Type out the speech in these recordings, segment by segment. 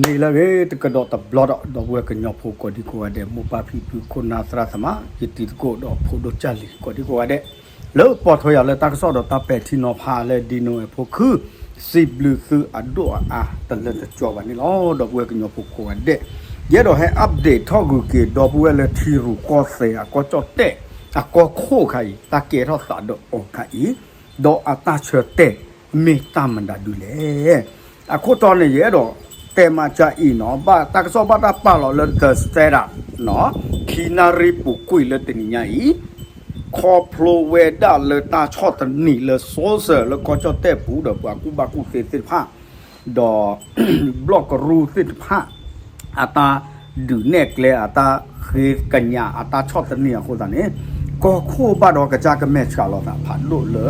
န့ၣ်လၢအဂ့ၤ တကဒီးတဘျီဒီး ဒီပုၢ်ဝဲၢ်ကညီဖိကိးဒံကိးဂၤဒဲး မိၢ်ပၢ်ဖံဖု ခိၣ်နၢ်သရၣ်သမါ ယတံၤသကိးဒီးဖိဒိၣ်ကၢ်လံၤ ကိးဒံကိးဂၤဒဲး လၢပီၢ်ထွဲယၤလၢတၢ်ကစီၣ်ဒီးတၢ်ပဲာ်ထံနီၤဖးလၢဒ်နိးဝဲဖိခု စံးဘျုးသုအဒိၣ်အအါ တလၢတကီဘၣ်န့ၣ်လီၤ. ဒီပုၢ်ဝဲၢ်ကညီဖိကိးဂၤဒဲး ယအဲၣ်ဒိးဟဲ update ထီၣ်ဂုၤက့ၤ ဒီပုၢ်ဝဲၢ်လၢထံရူၢ်ကီၢ်သဲးအကီၢ်ကၠီၣ်တဲၣ် အကီၢ်ခိၣ်ခါအံၤ တၢ်ကဲထီၣ်သးဒီးအီၤခါအံၤ ဒီးအတၢ်ဆၢတဲာ် မ့ၢ်တၢ်မတၤဒုလဲၣ်. အခိၣ်တီန့ၣ် ယအဲၣ်ဒိးတဲမးကၢ်အံၤနီၤ ဘၣ်တၢ်ကစီၣ်ဘၣ်တၢ်ပာ်လီၤလၢ The Standard နီၤ ခံနၣ်ရံၣ်ပူၤကွံာ်လၢတနံၤညါအံၤ ခီဖျိဝဲဒၣ်လၢတၢ်ဆီၣ်သနံးလၢ social လၢကီၢ်ကၠီၣ်တဲၣ်ပူၤဒီးပှၤကူၣ်ဘၣ်ကူၣ်သ့သ့ၣ်တဖၣ် ဒီး ဘျီၣ်ကရူၢ်သ့ၣ်တဖၣ် အတၢ်ဒုးနဲၣ်ကျဲ အတၢ်ဃ့ကညး အတၢ်ဆီၣ်သနံးအဃိသတးန့ၣ် ကီၢ်ခိၣ်ဘၣ်ဒီးကစၢ်ကမဲာ်ဆှးလီၤသးဖးဒိၣ်လၢ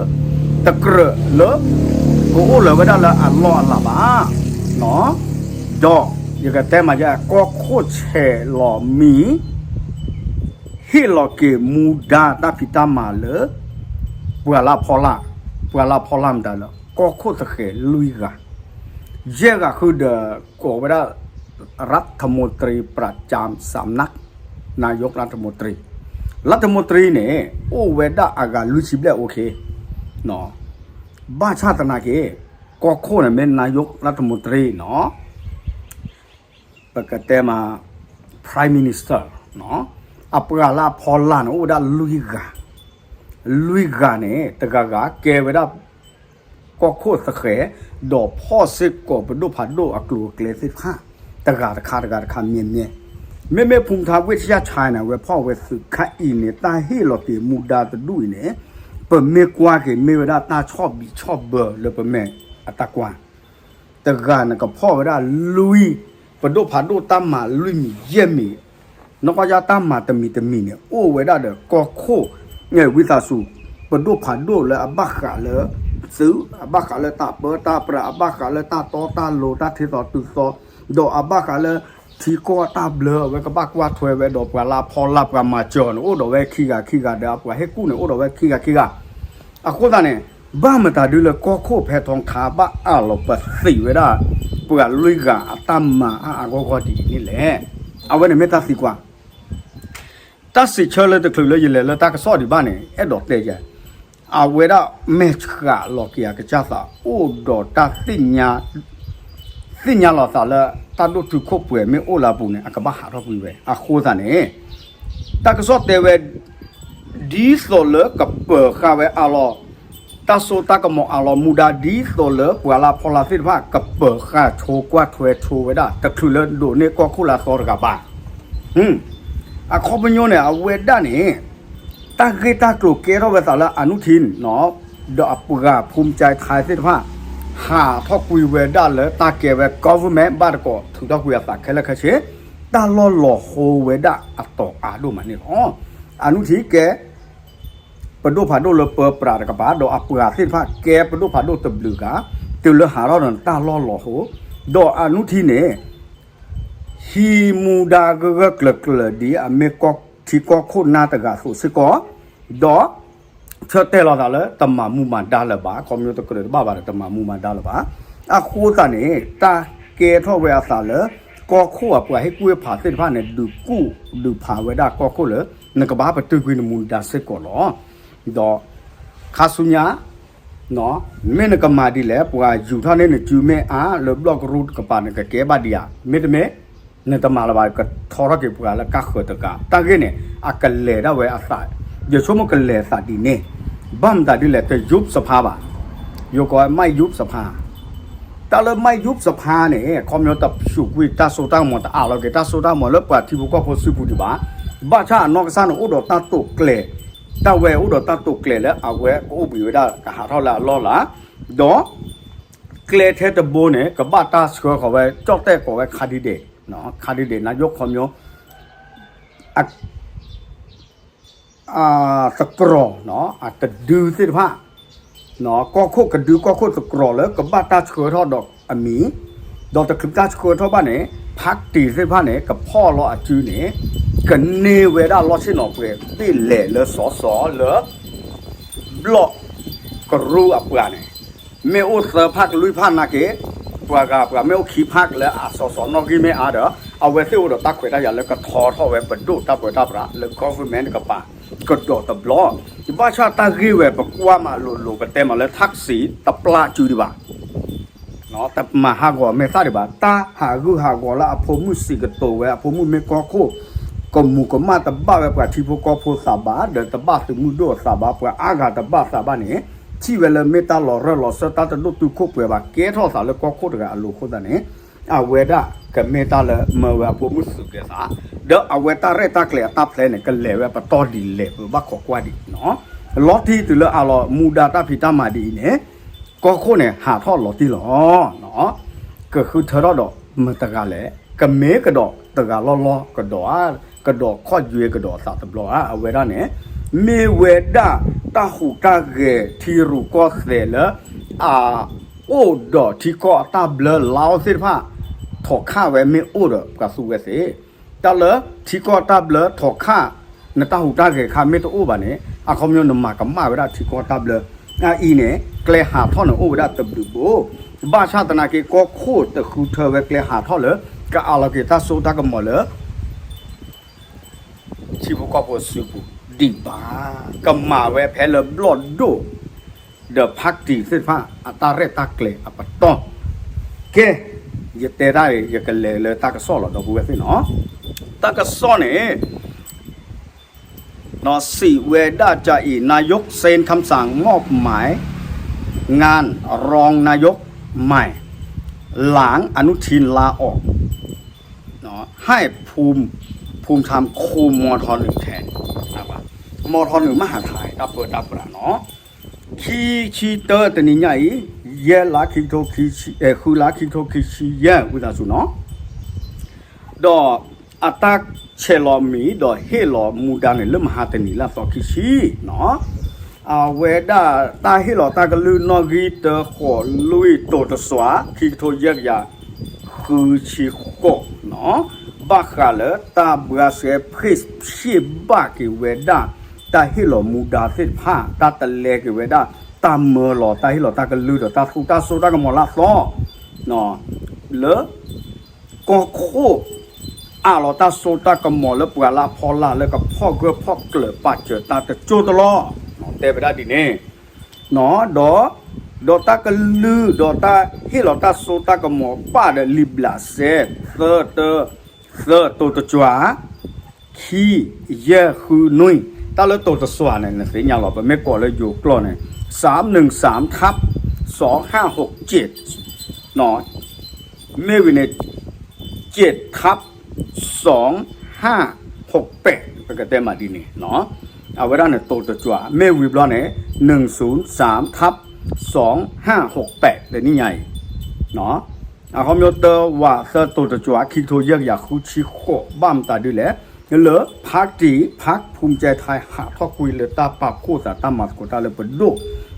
တကြၢးလၢ ကအိၣ်လၢၤဝဲဒၣ်လၢအလီၢ်အလၤဘၣ် ဒီး ယကတဲမးယဲ ကီၢ်ခိၣ်ဆဲးလီၤမံၤ ဟ့ၣ်လီၤက့ၤမူဒါတၢ်ဖံးတၢ်မၤလၢ ပှၤလၢအဖီလာ်, ပှၤလၢအဖီလာ်မတၤလၢ ကီၢ်ခိၣ်သဃဲၤလွံၢ်ဂၤ, ယဲၢ်ဂၤဃုာ်ဒီး ကိးဝဲဒၣ် รัฐมนตรีประจำสำนักนายกรัฐมนตรี รัฐมนตรี န့ၣ် အိၣ်ဝဲဒၣ်အဂၤလွံၢ်ဆံဘျဲၣ် okay ဘၣ်ဆၣ်သနာ်က့ ကီၢ်ခိၣ်န့ၣ်မ့ၢ် นายกรัฐมนตรี နီၤ ပကတဲမး Prime Minister နီၤ အပှၤလၢအဖီလာ်န့ၣ် အိၣ်ဝဲဒၣ်လွံၢ်ဂၤ, လွံၢ်ဂၤန့ၣ် တဂၤဂၤကဲဝဲဒၣ် ကီၢ်ခိၣ်သဃဲၤ, ဒီးဖီၣ်စ့ၢ်ကီးပဒိၣ်ဖးဒိၣ်အကျိၤအကျဲသ့ၣ်တဖၣ် တဂၤတခါ တဂၤတခါ မဲာ်မဲာ်, မ့မ့ၢ် ภูมิธรรมวิทยาชัย န့ၣ် အဝဲဖီၣ်ဝဲသုးခါအံၤန့ၣ် တၢ်ဟ့ၣ်လီၤက့ၤမူဒါတဒူၣ်အံၤန့ၣ် ပမ့ၢ်ကွၢ်က့ၤ မ့ၢ်ဝဲဒၣ်တၢ်ဆီၣ်ဘံးဆီၣ်ဘၢလၢပမဲာ်အတၢ်ကွၢ် တဂၤန့ၣ်ကဖီၣ်ဝဲဒၣ်လွံၢ် ပဒိၣ်ဖးဒိၣ်တၢ်မၤလွံၢ်မံၤယဲၢ်မံၤ, နီၢ်ကီၢ်ယါတၢ်မၤတမံၤတမံၤန့ၣ် အိၣ်ဝဲဒၣ်ဒီးကီၢ်ခိၣ် ဝံသးစူၤ ပဒိၣ်ဖးဒိၣ်လၢအဘၣ်ဃးလၢ သုး အဘၣ်ဃးလၢတၢ်ပၢတၢ်ပြး အဘၣ်ဃးလၢတၢ်တီတၢ်လိၤ တၢ်ထံသီတုၤသီ, ဒီးအဘၣ်ဃးလၢ ထံကီၢ်တၢ်ဘျၢ အဝဲကဘၣ်ကွၢ်ထွဲဝဲဒီးပှၤလၢအဖီလာ်ပှၤမၤစၢၤန့ၣ် အိၣ်ဒီးဝဲခံဂၤခံဂၤဒီး အပှၤဟ့ၣ်ကူၣ်န့ၣ် အိၣ်ဒီးဝဲခံဂၤခံဂၤ အဃိသတးန့ၣ် ဘၣ်မတၤဒုလၢကီၢ်ခိၣ်ဖဲထီခါဘၣ်အးလီၤပသံးဝဲဒၣ် ပှၤလွံၢ်ဂၤအတၢ်မၤအါအါဂီၢ်ဂီၢ်ဒ်အံၤန့ၣ်လဲၣ်. အဝဲန့ၣ်မ့ၢ်တၢ်သံကွၢ် တၢ်စံးဆၢလၢတချုးလၢယလဲၤလၢတၢ်ကစီၣ်ဒံးဘၣ်န့ၣ် အဲၣ်ဒိးတဲယဲ အဝဲဒၣ်မဲာ်ဆှးလီၤက့ၤအကစၢ်သး အိၣ်ဒီးတၢ်သ့ၣ်ညါ သ့ၣ်ညါလီၤသးလၢ တၢ်ဒိၣ်တုာ်ခိၣ်ပှဲၤမ့ၢ်အိၣ်လၢအပူၤန့ၣ် အကဘၣ်ဟးထီၣ်ကွံာ်ဝဲ အဃိသတးန့ၣ် တၢ်ကစီၣ်တဲဝဲ ဒ်သိးလၢကပၢၤဃာ်ဝဲအါလီၤ တၢ်စိတၢ်ကမီၤအါလီၤမူဒါ ဒ်သိးလၢပှၤလၢအဖီလာ်သ့ၣ်တဖၣ် ကပၢၤဃာ်ဆိကွၢ်ထွဲဆိဝဲဒၣ် တချုးလၢဒိးန့ၢ်ကီၢ်ခိၣ်လၢအသီတဂၤဘၣ်. အခီပညီန့ၣ် အဝဲဒၣ်န့ၣ် တၢ်ဂ့ၢ်တၢ်ကျိၤကဲထီၣ်ဝဲသးလၢ အနုထိန်း နီၤ ဒီးအပှၤ ภูมิใจไทย သ့ၣ်တဖၣ် ဟးထီၣ်ကွံာ်ဝဲဒၣ်လၢတၢ်ကဲဝဲ government ဘၣ်တကိး ထုးထီၣ်ကွံာ်အသးခဲလၢာ်ခဲဆ့ တၢ်လီၢ်လီၤဟိဝဲဒၣ်အတီၤအါဒိၣ်မးန့ၣ်လီၤ. အနုထိန်းကဲ ပဒိၣ်ဖးဒိၣ်လၢပၢပြးတကပၤ ဒီးအပှၤသ့ၣ်တဖၣ်ကဲပဒိၣ်ဖးဒိၣ်တဘျုးဂၤ တုၤလၢဟးထီၣ်ဒီးတၢ်လီၢ်လီၤဟိ ဒီးအနုထိန်းန့ၣ် ဟံးမူဒါဂၢၢ်ဂၢၢ်ကျၢၤကျၢၤဒ်အမ့ၢ်ထံကီၢ်ခိၣ်နၢ်တဂၤအသိးစ့ၢ်ကီး ဒီး ဆၢတဲာ်လီၤသးလၢတမၤမူမၤဒါလၢၤဘၣ် ခီဖျိတကြၢးတဘၣ်ဘၣ်ဒီးတမၤမူမၤဒါလၢၤဘၣ်. အဃိသတးန့ၣ် တၢ်ကဲထီၣ်ဝဲအသးလၢ ကီၢ်ခိၣ်အပှၤဟ့ၣ်ကူၣ်ဟ့ၣ်ဖးသ့ၣ်တဖၣ်န့ၣ် ဒုးကူၣ်ဒုးဖးဝဲဒၣ်ကီၢ်ခိၣ်လၢ နကဘၣ်ပတုာ်ကွံာ်နမူဒါစ့ၢ်ကီးလီၤ. ဒီး ခါဆူညါ မ့ၢ်နကမၤဒ်လဲၣ် ပှၤယူၤထီၣ်န့ၢ်နစုမ့ၢ်အါ လၢဘျီၣ်ကရူၢ်တကပၤနကကဲဘၣ်ဒံးဧါ မ့တမ့ၢ် နတမၤလၢၤဘၣ် ကထီထီၣ်က့ၤပှၤလၢကါဃၢၤတဂၤ တၢ်ဂ့ၢ်န့ၣ် အကလဲၤဒၣ်ဝဲအသး ယဆိကမိၣ်ကလဲၤသးဒ်န့ၣ် ဘၣ်မတၤဒ်လဲၣ် တယူပစဖါဘၣ် ယိၤကီး ไม่ยุบสภา တၢ်လၢ ไม่ยุบสภา န့ၣ် ခီပညီတဖျိးကွံာ်တၢ်စိတၢ်ကမီၤ တအးလီၤက့ၤတၢ်စိတၢ်ကမီၤလၢပှၤထံဖိကီၢ်ဖိစုပူၤဒံးဘၣ်. ဘၣ်ဆၣ်အနီၢ်ကစၢ်န့ၣ် အိၣ်ဒီးတၢ်တိာ်ကျဲၤ တၢ်ဝဲအိၣ်ဒီးတၢ်တိာ်ကျဲၤလၢအဝဲကအိၣ်ဘှံးဝဲဒၣ်ကဟးထီၣ်လၢအလီၢ်လၤ ဒီး ကျဲထဲတဘိန့ၣ် ကဘၣ်တၢ်ဆှၢဃီၤဝဲ ကၠီၣ်တဲၣ်ကိးဝဲ candidate candidate နယိၣ်ခီပညီ သကိး အတဒုသ့ၣ်တဖၣ် ကီၢ်ခိၣ်ကဒု ကီၢ်ခိၣ်သကိးလၢကဘၣ်တၢ်ဆှၢထီၣ်ဒီးအမံၤ ဒီးတချုးတၢ်ဆှၢထီၣ်ဘၣ်န့ၣ် party သ့ၣ်တဖၣ်န့ၣ် ကဖီၣ်လီၤအစုန့ၣ် ကန့ၢ်ဝဲဒၣ်လီၢ်ဆ့ၣ်နီၤပှဲၤဘ့ၣ်လဲၣ်လၢစီစီလၢ ဘျီၣ်ကရူၢ်အပှၤန့ၣ် မ့ၢ်အိၣ်သၢဖၣ်ကလွံၢ်ဖၣ်နာ်က့ ပှၤဂၤပှၤမ့ၢ်အိၣ်ခံဖးလၢအစီစီနီၣ်ဂံၢ်မ့ၢ်အါဒီး အဝဲသ့ၣ်အိၣ်ဒီးတၢ်ခွဲးတၢ်ယာ်လၢကထီထီၣ်ဝဲပဒိၣ်တၢ်ပၢတၢ်ပြးလၢ government တကပၤ ကဒီးတဘျီ, ဘၣ်ဆၣ်တၢ်ဂ့ၢ်ဝဲပကွၢ်မးလိၤလိၤ ပတဲမးလၢ Thaksin တပျၢ်စုဒံးဘၣ် တမၤဟးဂီၤမဲာ်သၣ်ဒံးဘၣ်, တၢ်ဟးဂူာ်ဟးဂီၤလၢအဖိမုၣ်စံးကတိၤဝဲအဖိမုၣ်မ့ၢ်ကီၢ်ခိၣ်, ကမူၤကမၣ်တဘၣ်ဝဲပှၤထံဖိကီၢ်ဖိသးဘၣ်, ဒီးတဘၣ်သုးမုၢ်ဒိၣ်အသးဘၣ်, ပှၤအါဂၤတဘၣ်သးဘၣ်န့ၣ်, ထံၣ်ဝဲလၢမ့ၢ်တၢ်လီၤရၢၢ်လီၤစၢၢ်တၢ်တဒိၣ်တုာ်ခိၣ်ပှဲၤဘၣ်, ကဲထီၣ်သးလၢကီၢ်ခိၣ်တဂၤအလိၤအဃိသတးန့ၣ်, အဝဲဒၣ်ကမ့ၢ်တၢ်လၢမၢဝဲအဖိမုၣ်သုးကဲသး, ဒီးအဝဲတၢ်ရဲၣ်တၢ်ကျဲၤအတၢ်ဖျဲးန့ၣ် ကလဲၤဝဲပတီၢ်ဒ်လဲၣ် ပဘၣ်ခိးကွၢ်ဒံးနီၤ, လီၤတံၢ်တုၤလၢအလီၤမူဒါတၢ်ဖံးတၢ်မၤဒ်အံၤန့ၣ် ကီၢ်ခိၣ်န့ၣ်ဟးထီၣ်လီၤတံၢ်လီၤ. ကဃုထၢထီၣ်ဒီးမတၤတဂၤလဲၣ်, ကမ့ၢ်ကဒီးတဂၤလီၢ်လီၢ်ကဒီးဧါ, ကဒီးခီၣ်ယွဲကဒီးအသးတဘျီဧါ, အဝဲဒၣ်န့ၣ် မ့ၢ်ဝဲဒၣ်တၢ်ဟူးတၢ်ဂဲၤထံရူၢ်ကီၢ်သဲးလၢ အအိၣ်ဒီးထံကီၢ်အတၢ်ဘျၢလါအိၣ်သ့ၣ်တဖၣ် ထိးခးဝဲမ့ၢ်အိၣ်ဒီးပှၤသူဝဲသ့ၣ် တၢ်လၢထံကီၢ်တၢ်ဘျၢထိးခး နတၢ်ဟူးတၢ်ဂဲၤခါမ့ၢ်တအိၣ်ဘၣ်န့ၣ် အခီပညီနမၤကမၣ်ဝဲဒၣ်ထံကီၢ်တၢ်ဘျၢ, အအံၤန့ၣ် ကျဲဟးထီၣ်န့ၣ်အိၣ်ဝဲဒၣ်တဘျုးဘိ, ဘၣ်ဆၣ်သနာ်က့ ကီၢ်ခိၣ်တဃုထၢဝဲကျဲဟးထီၣ်လၢ ကအးလီၤက့ၤတၢ်စိတၢ်ကမီၤလၢ ထံဖိကီၢ်ဖိစုပူၤဒံးဘၣ်, ကမၤဝဲဖဲလၢဘျီၣ်ဒိၣ် ဒီး party သ့ၣ်တဖၣ် အတၢ်ရဲၣ်တၢ်ကျဲၤအပတီၢ်, ကဲ, ယတဲတၢ်အံၤ ယကလဲၤလၢတၢ်ကစီၣ်လီၤ ဒီပုၢ်ဝဲၢ်သ့ၣ်နီၤ, တၢ်ကစီၣ်န့ၣ် စံးဝဲဒၣ်ဒ်အံၤ นายกเซ็นคำสั่งมอบหมายงานรองนายกใหม่ หลังอนุทินลาออก ให้ภูมิ ภูมิธรรม คุม มธ.หนึ่ง แทน มธ.หนึ่ง မဟါထဲ တၢ်ပၢတၢ်ပြးနီၤ, ခံဆံတၢတနံၤညါအံၤ ယဲၢ်လါခံကထိခံဆံ ဃုလါခံကထိခံဆံယဲၢ် ဝံသးစူၤနီၤ ဒီးအတၢ်ဆဲးလီၤမံၤ ဒီးဟ့ၣ်လီၤမူဒါန့ၣ် လၢမဟါတနံၤလၢအသီခံဆံနီၤ, အဝဲဒၣ်တၢ်ဟ့ၣ်လီၤတၢ်ကလုၢ်နီၣ်ဂံၢ်တၢဃိးလွံၢ်တိၤတစွၤ ခံကထိယဲၢ်ကယၤဃုဆံဃိးနီၤ, ဘၣ်ဃးလၢတၢ်ဘှါစဲ ဖ့ၣ် ဘၣ်က့ၤဝဲဒၣ် တၢ်ဟ့ၣ်လီၤမူဒါသ့ၣ်တဖၣ် တၢ်တလဲက့ၤဝဲဒၣ် တၢ်မၢလီၤ တၢ်ဟ့ၣ်လီၤတၢ်ကလုၢ်ဒီးတၢ်သူတၢ်စိတၢ်ကမီၤလၢအသီ လၢ ကီၢ်ခိၣ် အးလီၤတၢ်စိတၢ်ကမီၤလၢပှၤလၢအဖီလာ်လၢကဖီၣ်ဂၢၢ်ဖီၣ်ကျၢၤပာ်စၢၤတၢ်တကၠိတလီၢ်, တဲဝဲဒၣ်ဒ်န့ၣ်, ဒီး ဒီးတၢ်ကလုၢ် ဒီးတၢ်ဟ့ၣ်လီၤတၢ်စိတၢ်ကမီၤဘၣ်ဒီးလံာ်ဘျးစဲ သၢတၢ သၢတိၤတကွၢ် ခံ ယဲၢ် ဃု နွံ, တၢ်လၢတိၤတကွၢ်န့ၣ် နသ့ၣ်ညါလီၤ ပမ့ၢ်ကိးလၢယိၤကျိာ်န့ၣ် สามหนึ่งสามทับสองห้าหกเจ็ด မ့ၢ်ဝံၤန့ၣ် เจ็ดทับสองห้าหกแปด ပကတဲမးဒ်န့ၣ်, အဝဲဒၣ်န့ၣ်တိၤတကွၢ် မ့ၢ်ဝံၤဘျီန့ၣ် หนึ่งศูนย์สามทับสองห้าหกแปด တနံၣ်ညါအံၤ အခီပညီတၢ ဝး သၢတိၤတကွၢ် ခံကထိယဲၢ်ကယၤဃုဆံဃိး ဘၣ်မတၤဒ်လဲၣ်, လၢ party พรรคภูมิใจไทย ဟးထီၣ်ကွံာ်လၢတၢ်ပာ်ဖှိၣ်သးတၢ်မၤသကိးတၢ်လၢပဒိၣ်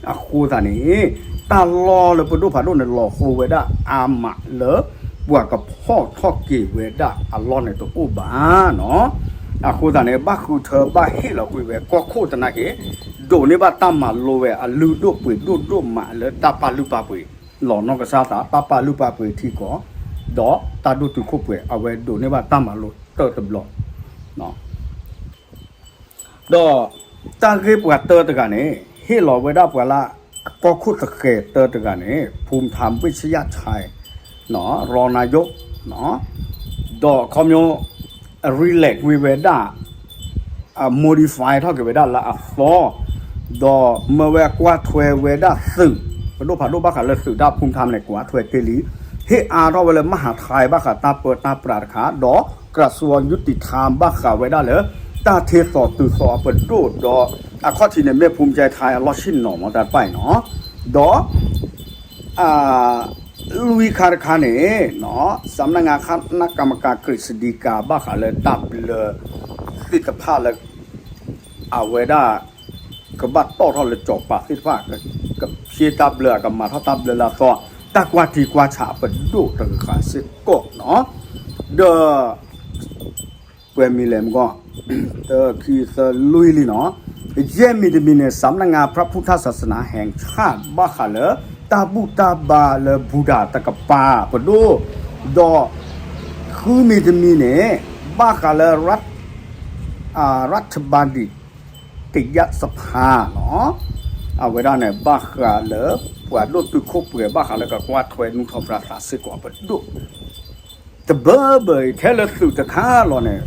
အဃိသတးန့ၣ် တၢ်လီၢ်လၢပဒိၣ်ဖးဒိၣ်န့ၣ် လီၤဃိဝဲဒၣ်အါမးလၢ ပှၤကဖီၣ်ထီၣ်က့ၤဝဲဒၣ်အလီၢ်န့ၣ်တအိၣ်ဘၣ်နီၤ, အဃိသတးန့ၣ် ဘၣ်ဃုထၢဘၣ်ဟ့ၣ်လီၤကွံာ်ဝဲ ကီၢ်ခိၣ်သနာ်က့ ဒိးန့ၢ်ဘၣ်တၢ်မၤလိဝဲအလုၢ်ဒိၣ်ပှ့ၤဒိၣ်ဒိၣ်မးလၢတၢ်ပာ်လုၢ်ပာ်ပှ့ၤ လီၤနီၢ်ကစၢ်သး တၢ်ပာ်လုၢ်ပာ်ပှ့ၤထံကီၢ် ဒီးတၢ်ဒိၣ်တုာ်ခိၣ်ပှဲၤ အဝဲဒိးန့ၢ်ဘၣ်တၢ်မၤလိတၢၢ်တဘျီ ဒီးတၢ်ဂ့ၢ်ပှၤတၢတဂၤန့ၣ် ဟ့ၣ်လီၤဝဲဒၣ်ပှၤလၢအကီၢ်ခိၣ်သဃဲၤတၢတဂၤန့ၣ် ภูมิธรรมเวชยชัย รองนายก ဒီးအခီပညီ relate ကွံာ်ဝဲဒၣ် modify ထီၣ်က့ၤဝဲဒၣ်လၢအသီ, ဒီးမၢဝဲကွၢ်ထွဲဝဲဒၣ်သုး ပဒိၣ်ဖးဒိၣ်ဘၣ်ဃးလၢသုးတၢ်ဖူထါန့ၣ် ကွၢ်ထွဲတ့ၢ်လံ, ဟ့ၣ်အါထီၣ်ဝဲလၢမဟါထဲဘၣ်ဃးတၢ်ပၢတၢ်ပြးတခါ, ဒီး กระทรวงยุติธรรม ဘၣ်ဃးဝဲဒၣ်လၢ တၢ်ထ့သိးတုၤသိးအပဒိၣ်ဒီး အခီၣ်ထံးန့ၣ် မ့ၢ်ဖူမကၠဲးထါအလီၢ်ဆ့ၣ်နီၤမ့ၢ်တၢ်တဖၣ်အံၤနီၤ, ဒီး လွံၢ်ခါတခါန့ၣ် สำนักงานคณะกรรมการกฤษฎีกา ဘၣ်ဃးလၢတၢ်ဘျၢသ့ၣ်တဖၣ်လၢ အဝဲဒၣ် ကဘၣ်တီၣ်ထီၣ်လၢကၠီၤပၤသ့ၣ်တဖၣ် ကဖျ့တၢ်ဘျၢ ကမၤထီၣ်တၢ်ဘျၢလၢအသီ တၢ်ကွၢ်ထံကွၢ်ဆးအပဒိၣ်တဂၤစ့ၢ်ကီးနီၤ, ဒီး ပှဲၤမံၤလဲၣ်မ့ၢ်ကီး တၢ ခံ သၢ လွံၢ်လံနီၤ, ယဲၢ်မံၤတမံၤန့ၣ် สำนักงานพระพุทธศาสนาแห่งชาติ ဘၣ်ဃးလၢ တၢ်ဘူၣ်တၢ်ဘါလၢဘူၣ်တၢ်တကပၤပဒိၣ်, ဒီး ဃုမံၤတမံၤန့ၣ် ဘၣ်ဃးလၢ ရၢးထဘၢၣ်ဒံၣ် တယၣ်စဖါနီၤ, အဝဲဒၣ်န့ၣ် ဘၣ်ဃးလၢ ပှၤဒိၣ်တုာ်ခိၣ်ပှဲၤ ဘၣ်ဃးလၢကကွၢ်ထွဲနူၢ်ထီၣ်ပြၢသးစ့ၢ်ကီးအပဒိၣ် တဘၢဘၢအံၤ ထဲလၢသုးတခါလီၤန့ၣ်,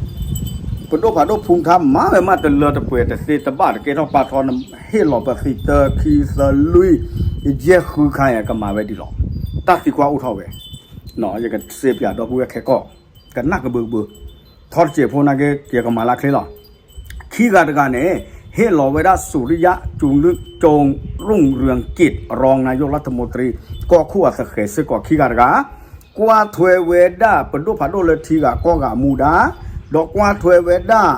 ပဒိၣ်ဖးဒိၣ်ဖူထါမၤဝဲမးတလၢတပှဲၤတသ့တဘၣ်တကဲထီၣ်ပာ်ထီၣ် ဟ့ၣ်လီၤပသံတၢ ခံ သၢ လွံၢ် ယဲၢ် ဃုခါအံၤ ကမၤဝဲဒ်လီၤ. တၢ်သံကွၢ်အိၣ်ထီၣ်ဝဲ, ယကစ့ပၠးဒီပုၢ်ဝဲၢ်ခဲကီၢ်, ကနၣ်ကဘုးကဘုး, ထီတစဲးဖိနာ်က့ ယကမၤလၢချ့လီၤ. ခံဂၤတဂၤန့ၣ် ဟ့ၣ်လီၤဝဲဒၣ် စူၤရံယါ ကၠူၤရူၣ်ရူၣ်ရၢၣ်က့း ရီနါယိၣ်လၢထမူတရံ ကီၢ်ခိၣ်အသဃဲၤစ့ၢ်ကီး ခံဂၤတဂၤ ကွၢ်ထွဲဝဲဒၣ်ပဒိၣ်ဖးဒိၣ်လၢထံဂၤကီၢ်ဂၤအမူဒါ, ဒီးကွၢ်ထွဲဝဲဒၣ်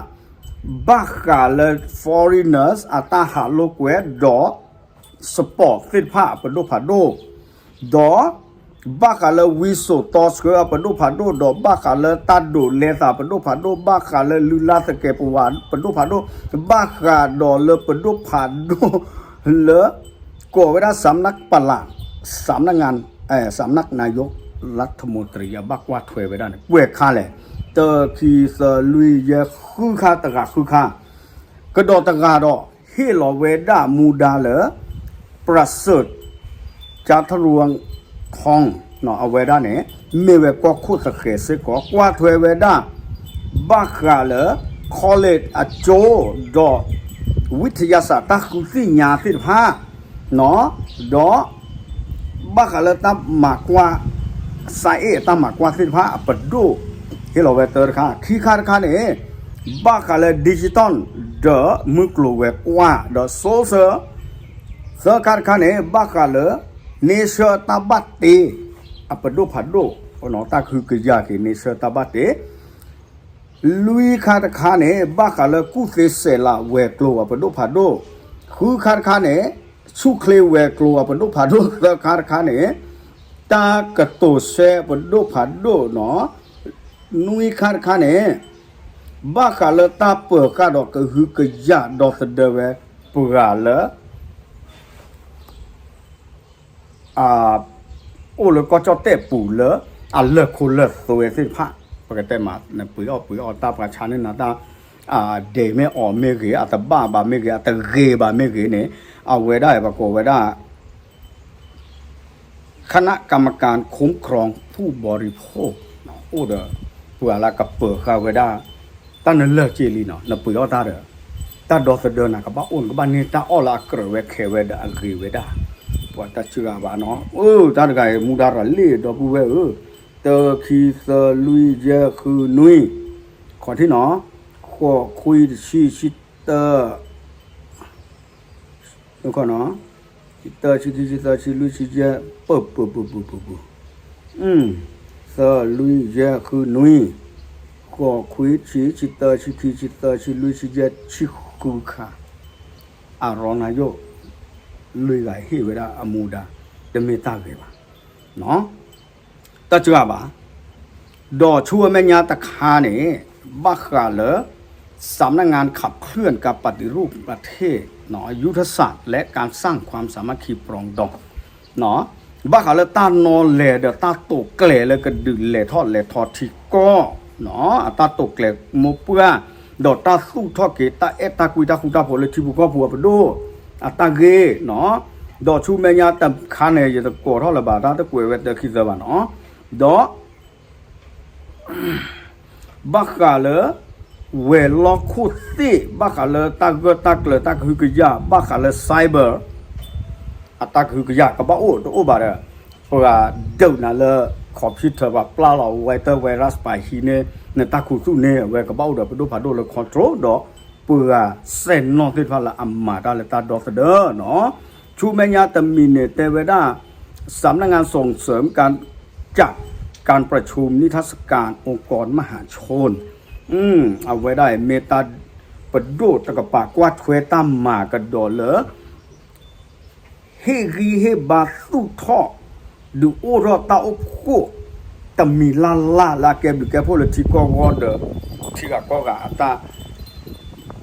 ဘၣ်ဃးလၢ foreigners အတၢ်ဟးလိာ်ကွဲဒီး support သ့ၣ်တဖၣ်အပဒိၣ်ဖးဒိၣ်, ဒီး ဘၣ်ဃးလၢဝံစိာ်တီဆှၢအပဒိၣ်ဖးဒိၣ်, ဒီးဘၣ်ဃးလၢတၢ်ဒိးလဲသးပဒိၣ်ဖးဒိၣ်, ဘၣ်ဃးလၢလုၢ်လၢ်သကဲးပဝးပဒိၣ်ဖးဒိၣ်, ဘၣ်ဃးဒီးလၢပဒိၣ်ဖးဒိၣ်လၢ ကိးဝဲဒၣ် စးနၢၣ်ပလး, စးနၢၣ်ငၣ်, စးနၢၣ်နါယိၣ် လၢထမူတရံအဘၣ်ကွၢ်ထွဲဝဲဒၣ်န့ၣ် ပှဲၤခါလဲၣ်, တၢ ခံ သၢ လွံၢ် ယဲၢ် ဃုခါ တဂၤဃုခါ ကဒီးတဂၤဒီး ဟ့ၣ်လီၤဝဲဒၣ်မူဒါလၢ ပြစၢၣ် ကၠါထရူၣ် ထီၣ် အဝဲဒၣ်န့ၣ် မ့ၢ်ဝဲကီၢ်ခိၣ်သဃဲၤစ့ၢ်ကီး ကွၢ်ထွဲဝဲဒၣ် ဘၣ်ဃးလၢ college အကၠိ ဒီး ဝံထယၢစး တၢ်ဃုသ့ၣ်ညါသ့ၣ်တဖၣ် ဒီး ဘၣ်ဃးလၢတၢ်မၤကွၢ် science တၢ်မၤကွၢ်သ့ၣ်တဖၣ်အပဒိၣ် ဟ့ၣ်လီၤဝဲတၢတခါ, ခံခါတခါန့ၣ် ဘၣ်ဃးလၢ digital ဒီးမုၢ်ကျိၤဝဲၤကွာ် ဒီး social, သၢခါတခါန့ၣ် ဘၣ်ဃးလၢ nature တၢ်ဘၣ်တ့ အပဒိၣ်ဖးဒိၣ် တၢ်ကဟုကယာ်က့ၤ nature တၢ်ဘၣ်တ့ လွံၢ်ခါတခါန့ၣ် ဘၣ်ဃးလၢကူၣ်သ့စဲးလးဝဲၤကျိၤအပဒိၣ်ဖးဒိၣ်, ဃုခါတခါန့ၣ် ဆူၣ်ချ့ဝဲၤကျိၤအပဒိၣ်ဖးဒိၣ်, သၢခါတခါန့ၣ် တၢ်ကတိၤဆှဲပဒိၣ်ဖးဒိၣ်နီၤ, နွံခါတခါန့ၣ် ဘၣ်ဃးလၢတၢ်ပၢၤဃာ်ဒီးကဟုကယာ်ဒီသဒၢဝဲပှၤလၢ အိၣ်လၢကီၢ်ကၠီၣ်တဲၣ်ပူၤလၢ အလၢၢ်ခိၣ်လၢၢ်သွဲသ့ၣ်တဖၣ်, ပကတဲမး နပှ့ၤအီၣ်ပှ့ၤအီၣ်တၢ်ပှၤဆါန့ၢ်နၤတၢ် အဒဲးမ့ၢ်အီၤမ့ၢ်ဂ့ၤ, အတဘၣ်ဘၣ်မ့ၢ်ဂ့ၤ, အတဂ့ၤဘၣ်မ့ၢ်ဂ့ၤန့ၣ် အဝဲဒၣ်ပကိးဝဲဒၣ် คณะกรรมการคุ้มครองผู้บริโภค အိၣ်ဒီး ပှၤလၢကပၢၤဃာ်ဝဲဒၣ် တၢ်နလၢၢ်က့လံနီၤ, နပှ့ၤအီၣ်တၢ်ဒီး တၢ်ဒီသဒၢနၤကဘၣ်အိၣ်, နကဘၣ်န့ၢ်တၢ်အီၣ်လၢအကြၢးဝဲခဲးဝဲဒီးအဂ့ၤဝဲဒၣ်, ပှၤတၢ်စှၤဘၣ်နီၤ, အၢ တၢ်တဂၤအံၤ မူဒါရၤလံၣ်ဒီပုၢ်ဝဲၢ်ဧၢ, တၢ ခံ သၢ လွံၢ် ယဲၢ် ဃု နွံ, ခီၣ်ထံၣ်နီၤ, ဃိး ခွံ တဆံ ဆံတၢ တၢ ဆံခံ ဆံသၢ ဆံလွံၢ် ဆံယဲၢ် ပၢၢ် ပၢၢ် ပၢၢ် ပၢၢ် ပၢၢ် ပၢၢ်, သၢ လွံၢ် ယဲၢ် ဃု နွံ, ဃိး ခွံ ဆံ ဆံတၢ ဆံခံ ဆံသၢ ဆံလွံၢ် ဆံယဲၢ် ဆံဃုခါ, အရီနါယိၣ် လွံၢ်ဂၤဟ့ၣ်ဝဲဒၣ်အမူဒါ တမ့ၢ်တၢ်ဂ့ၤဘၣ်. တၢ်စှၤဘၣ်, ဒီးဆူအမဲာ်ညါတခါန့ၣ် ဘၣ်ဃးလၢ สำนักงานขับเคลื่อนการปฏิรูปประเทศ ยุทธศาสตร์และการสร้างความสามัคคีปรองดอง ဘၣ်ဃးလၢတၢ်နီလဲၤဒီးတၢ်တိာ်ကျဲၤလၢကဒုးလဲၤထီၣ်လဲၤထီထံကီၢ် အတၢ်တိာ်ကျဲၤမိၢ်ပှၢ် ဒီးတၢ်သူၣ်ထီၣ်က့ၤတၢ်အဲၣ်တၢ်ကွံတၢ်ဃူတၢ်ဖိးလၢထံဖိကီၢ်ဖိအပဒိၣ် အတၢ်ဂ့ၢ်, ဒီးဆူမဲာ်ညါတခါန့ၣ် ယတကိးထီၣ်လၢၤဘၣ် တၢ်တကွဲးဝဲတၢခံသၢဘၣ်နီၤ, ဒီး ဘၣ်ဃးလၢ ဝဲၤလီၢ်ခိၣ်သ့ၣ် ဘၣ်ဃးလၢတၢ်ဂၢၢ်တၢ်ကျၢၤတၢ်ကဟုကယာ် ဘၣ်ဃးလၢ cyber အတၢ်ကဟုကယာ် ကဘၣ်အိၣ်တအိၣ်ဘၣ်ဒီး ပှၤဒုးနၤလၢ computer ပှၤပျၢ်လီၤ ဝဲတၢ်ဝဲရၢ်ပာ်ဟံးန့ၢ် နတၢ်ခူသူၣ်န့ၣ် အဝဲကဘၣ်အိၣ်ဒီးပဒိၣ်ဖးဒိၣ်လၢ control ဒီး ပှၤစဲၣ်နီၣ်သ့ၣ်တဖၣ်လၢအမၤတၢ်လၢတၢ်ဒီသဒၢနီၤ, ဆူမဲာ်ညါတမံၤန့ၣ် တဲဝဲဒၣ် สำนักงานส่งเสริมการจัดการประชุมนิทรรศการองค์กรมหาชน အဝဲဒၣ်အံၤမ့ၢ်တၢ် ပဒိၣ်တကပၤကွၢ်ထွဲတၢ်မၤကဒီးလၢ ဟ့ၣ်ဂံၢ်ဟ့ၣ်ဘါသူၣ်ထီၣ် ဒုးအိၣ်ထီၣ်တၢ်အိၣ်ဖှိၣ် တမံၤလၢ်လၢ်လၢအကဲဘျုးကဲဖှိၣ်လၢထံကီၢ်ဂီၢ်ဒီး ထံဂၤကီၢ်ဂၤအတၢ်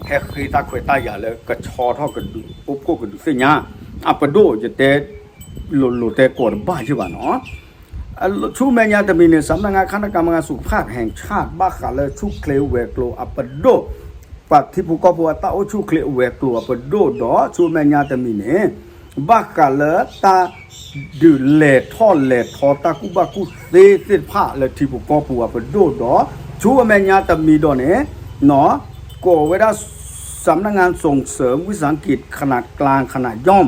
ဟဲဃ့တၢ်ခွဲးတၢ်ယာ်လၢကဆီထီၣ်ကဒုးအိၣ်ဖှိၣ်ကဒုးသ့ၣ်ညါ အပဒိၣ်ယတဲ လိၤလိၤတဲကိးတဘၣ်ယုၢ်ဘၣ်နီၤ. ဆူမဲာ်ညါတမံၤန့ၣ် สำนักงานคณะกรรมการสุขภาพแห่งชาติ ဘၣ်ဃးလၢဆူၣ်ချ့ဝဲၤကျိၤအပဒိၣ်, ပှၤထံဖိကီၢ်ဖိအတၢ်အိၣ်ဆူၣ်ချ့ဝဲၤကျိၤအပဒိၣ်ဒီး ဆူမဲာ်ညါတမံၤန့ၣ် ဘၣ်ဃးလၢတၢ် ဒုးလဲၤထီၣ်လဲၤထီ တၢ်ကူၣ်ဘၣ်ကူၣ်သ့သ့ၣ်တဖၣ်လၢထံဖိကီၢ်ဖိအပဒိၣ်ဒီး ဆူအမဲာ်ညါတမံၤဒီးန့ၣ် ကိးဝဲဒၣ် สำนักงานส่งเสริมวิสาหกิจขนาดกลางขนาดย่อม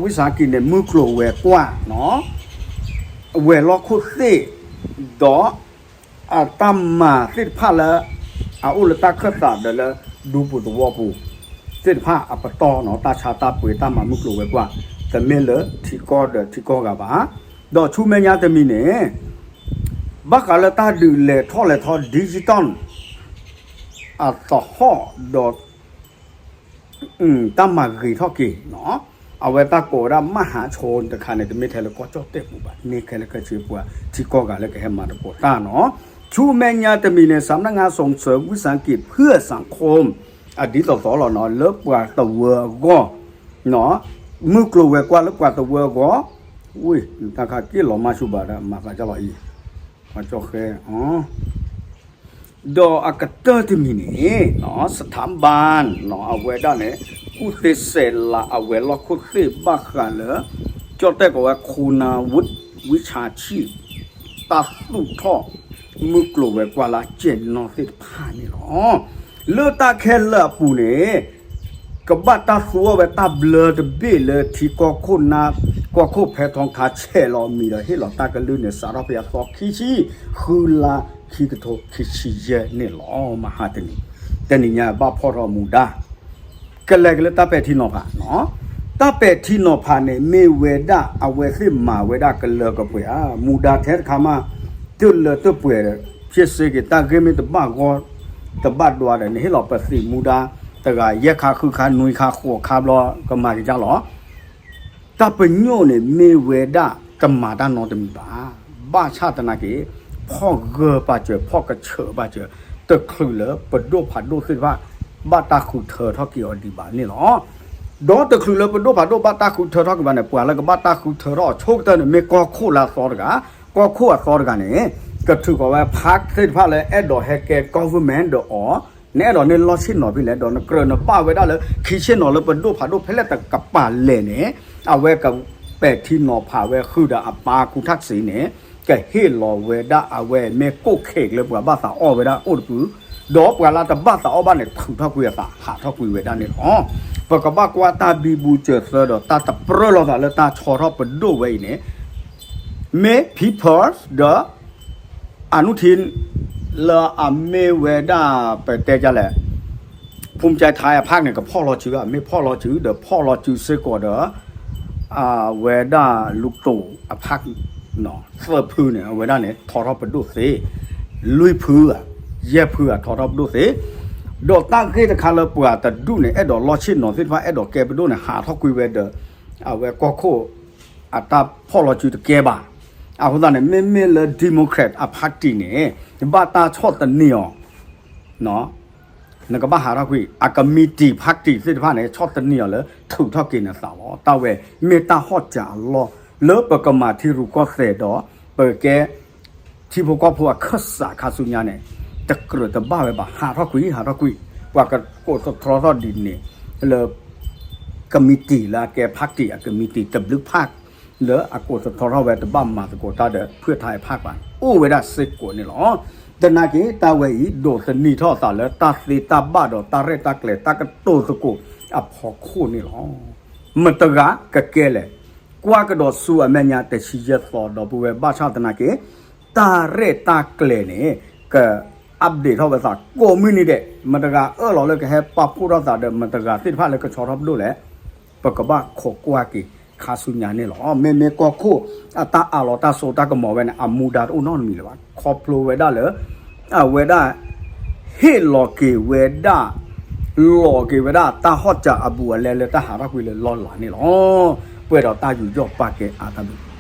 ဝိစါကံန့ၣ် မုၢ်ကျိၤဝဲၤကွာ် ဝဲၤလီၢ်ခိၣ်သ့ၣ် ဒီး အတၢ်မၤသ့ၣ်တဖၣ်လၢ အအိၣ်လၢတၢ်ခၢၣ်သးဒီးလၢ ဒူပူၤသဝီပူၤ သ့ၣ်တဖၣ်အပတီၢ်နီၤ တၢ်ဆါတၢ်ပှ့ၤတၢ်မၤမုၢ်ကျိၤဝဲၤကွာ် တမ့ၢ်လၢထံကီၢ်ဒီးထံကီၢ်ဂၤဘၣ်. ဒီးဆူမဲာ်ညါတမံၤန့ၣ် ဘၣ်ဃးလၢတၢ်ဒုးလဲၤထီၣ်လဲၤထီ digital အသဟီၣ်ဒီး တၢ်မၤဂ့ၤထီၣ်က့ၤနီၤ အဝဲတၢ်ကိးဝဲဒၣ်မဟါဆိတခါန့ၣ် တမ့ၢ်ထဲလၢကီၢ်ကၠီၣ်တဲၣ်ပူၤဘၣ် န့ၢ်ခဲလၢာ်ခဲဆ့ပှၤထံကီၢ်ဂၤလၢကဟဲမၤသကိးတၢ်နီၤ. ဆူမဲာ်ညါတမံၤန့ၣ် สำนักงานส่งเสริมวิสาหกิจเพื่อสังคม အဒ်သိးသိးလီၤနီၤ လၢပှၤသဝၢအဂီၢ် မုၢ်ကျိၤဝဲၤကွာ်လၢပှၤသဝၢအဂီၢ် ဝ့ၢ် တၢ်ခါက့ၢ်လီၤမၢ်ဆူၣ်ဘၣ်ဒီး မၤသးဒ်လီၤအံၤ ပှၤကၠီၣ်ဃဲ ဒီးအကတၢၢ်တမံၤန့ၣ် สถาบัน အဝဲဒၣ်န့ၣ် ကူၣ်သ့စဲးလၤအဝဲၤလီၢ်ခိၣ်သ့ၣ်ဘၣ်ဃးလၢ ကၠီၣ်တဲၣ်ကိးဝဲ โคนาวุฒิวิชาชีพ တၢ်သူၣ်ထီၣ် မုၢ်ကျိၤဝဲၤကွာ်လၢကဲၤနီၣ်သ့ၣ်တဖၣ်န့ၣ်လီၤ. လၢတၢ်ခဲလၢာ်အပူၤန့ၣ် ကဘၣ်တၢ်သူအီၤဝဲတၢ်ဘျၢတဘ့ၣ်လၢထံကီၢ်ခိၣ်နၢ် ကီၢ်ခိၣ်ဖဲထီခါဆဲးလီၤမံၤဒီးဟ့ၣ်လီၤတၢ်ကလုၢ်န့ၣ် စးထီၣ်ဖဲအသီခံဆံ ဃုလါ ခံကထိခံဆံယဲၢ်န့ၣ်လီၤ. မဟါတနံၤ တနံၤညါဘၣ်ဖီၣ်ထီၣ်မူဒါ ကလဲၤက့ၤလၢတၢ်ပဲာ်ထံနီၤဖးနီၤ. တၢ်ပဲာ်ထံနီၤဖးန့ၣ် မ့ၢ်ဝဲဒၣ်အဝဲသ့ၣ်မၤဝဲဒၣ်ကလၢကပှဲၤဧါ မူဒါထဲတခါမး တလၢတပှဲၤဒီး ဖျ့စ့က့ၤ တၢ်ဂ့ၢ်မ့ၢ်တဘၣ်ဂီၢ် တဘၣ်ဒွါဒီး နဟ့ၣ်လီၤပသံးမူဒါ တဂၤယဲၢ်ခါဃုခါနွံခါဃိးခါဘျီ ကမၤက့ၤဒ်လီၤ. တၢ်ပညိၣ်န့ၣ်မ့ၢ်ဝဲဒၣ်တမၤတၢ်နီတမံၤဘၣ်. ဘၣ်ဆၣ်သနာ်က့ ဖီၣ်ဂၢၢ်ပာ်စၢၤ ဖီၣ်ကဆၢးပာ်စၢၤ တချုးလၢပဒိၣ်ဖးဒိၣ်သ့ၣ်တဖၣ် ဘၣ်တၢ်ဃုထၢထီၣ်က့ၤအီၤဒံးဘၣ်န့ၣ်လီၤ. ဒီးတချုးလၢပဒိၣ်ဖးဒိၣ်ဘၣ်တၢ်ဃုထၢထီၣ်က့ၤဘၣ်န့ၣ် ပှၤလၢကဘၣ်တၢ်ဃုထၢထီၣ်အီၤဆိကတၢၢ်န့ၣ် မ့ၢ်ကီၢ်ခိၣ်လၢအသီတဂၤ, ကီၢ်ခိၣ်အသီတဂၤန့ၣ် ကထုးဃီၤဝဲ park သ့ၣ်တဖၣ်လၢအဲၣ်ဒိးဟဲကဲ government ဒီးအီၤ နအဲၣ်ဒိးန့ၢ်လီၢ်ဆ့ၣ်နီၤဖဲလဲၣ် ဒီးနကြၢးနဘၣ်ဝဲဒၣ်လၢ ခံဆ့ၣ်နီၤလၢပဒိၣ်ဖးဒိၣ်ဖဲလဲၣ်တကပၤလဲၣ်န့ၣ် အဝဲကပဲာ်ထံနီၤဖးဝဲဃုာ်ဒီးအပၢ်ခူထၣ်စံန့ၣ် ကဟ့ၣ်လီၤဝဲဒၣ်အဝဲမ့ၢ်ကိၣ်ခဲးလၢပှၤဘၣ်သးအီၣ်ဝဲဒၣ်အိၣ်တပူၤ, ဒီးပှၤလၢတဘၣ်သးအီၣ်ဘၣ်န့ၣ် ထုးထီၣ်ကွံာ်အသး ဟးထီၣ်ကွံာ်ဝဲဒၣ်န့ၣ်လီၤ. ပကဘၣ်ကွၢ်တၢ်ဘံဘူစၢၤသၢဒီးတၢ်တပြၢလိာ်သးလၢတၢ်ဆီထီၣ်ပဒိၣ်ဝဲအံၤန့ၣ် မ့ၢ် People's ဒီး အနုထံ လၢအမ့ၢ်ဝဲဒၣ် ပတဲဒ်လဲၣ် ဖူၣ်စဲးထါအဖၣ်န့ၣ် ကဖီၣ်လီၤစုဧါ မ့ၢ်ဖီၣ်လီၤစု ဒီးဖီၣ်လီၤစုစ့ၢ်ကီးဒီး အဝဲဒၣ်လူၤတိာ်အဖၣ် သၢဖုန့ၣ် အဝဲဒၣ်န့ၣ် ထီထီၣ်ပဒိၣ်သ့ လွံၢ်ဖုဧါ ယဲၢ်ဖုဧါ ထီထီၣ်ပဒိၣ်သ့ ဒီးတၢ်ဂ့ၢ်တခါလၢပှၤတဒူၣ်န့ၣ် အဲၣ်ဒိးလီၢ်ဆ့ၣ်နီၤသ့ၣ်တဖၣ် အဲၣ်ဒိးကဲပဒိၣ်န့ၣ် ဟးထီၣ်ကွံာ်ဝဲဒီး အဝဲကီၢ်ခိၣ် အတၢ်ဖီၣ်လီၤစုတကဲဘၣ်. အဃိသတးန့ၣ် မ့မ့ၢ်လၢ Democrat အ party န့ၣ် ဘၣ်တၢ်ဆီၣ်သနံးအီၤ နကဘၣ်ဟးထီၣ်ကွံာ် အ committee party သ့ၣ်တဖၣ်န့ၣ် ဆီၣ်သနံးအီၤလၢထုးထီၣ်က့ၤနသးလီၤ. တၢ်ဝဲမ့ၢ်တၢ်ဟီၣ်စၢၤအလီၢ် လၢပကမၤထံရူၢ်ကီၢ်သဲးဒီး ပကကဲ ထံဖိကီၢ်ဖိအခၢၣ်စးခါဆူညါန့ၣ် တကြၢးတဘၣ်ဝဲဘၣ် ဟးထီၣ်ကွံာ် ဟးထီၣ်ကွံာ် ပှၤကကိးသတြီထီၣ်ဒ်န့ၣ် လၢ committee လၢအကဲ party အ committee တဘျုး party လၢအကိးသတြီထီၣ်ဝဲတဘၣ်မၤသကိးတၢ်ဒီး ဖုၣ်ထါအဖၣ်ပှၤ အိၣ်ဝဲဒၣ်စ့ၢ်ကီးန့ၣ်လီၤ. သနာ်က့ တၢ်ဝဲအံၤ ဒိးသန့ၤထီၣ်အသးလၢတၢ်သ့တၢ်ဘၣ်ဒီးတၢ်ရဲၣ်တၢ်ကျဲၤတၢ်ကတိၤသကိးအဖီခိၣ်န့ၣ်လီၤ. မတၤတဂၤကကဲလဲၣ် ကွၢ်ကဒီးဆူအမဲာ်ညါတဆံယဲၢ်သီဒီပုၢ်ဝဲၢ် ဘၣ်ဆၣ်သနာ်က့ တၢ်ရဲၣ်တၢ်ကျဲၤန့ၣ် က update ထီၣ်ဝဲသးကိးမုၢ်နံၤဒဲး မတၤတဂၤအၢၣ်လီၤလၢကဟဲပာ်ဖှိၣ်ထီၣ်သးဒီး မတၤတဂၤသ့ၣ်တဖၣ်လၢကဆီထီၣ်ပဒိၣ်လဲၣ် ပကဘၣ်ခိးကွၢ်က့ၤခါဆူညါန့ၣ်လီၤ. မ့မ့ၢ်ကီၢ်ခိၣ်အတၢ်အးလီၤတၢ်စိတၢ်ကမီၤဝဲန့ၣ် အမူဒါတအိၣ်နီတမံၤလၢၤဘၣ်. ခီဖျိဝဲဒၣ်လၢ အဝဲဒၣ် ဟ့ၣ်လီၤက့ၤဝဲဒၣ် လီၤက့ၤဝဲဒၣ်တၢ်ဟီၣ်စၢၤအဘူးအလဲလၢတၢ်ဟးထီၣ်ကွံာ်လၢလီၢ်လၤန့ၣ်လီၤ. ပှဲၤဒီးတၢ်ယူးယီၣ်ပာ်ကဲအါတၢ်ဘျုး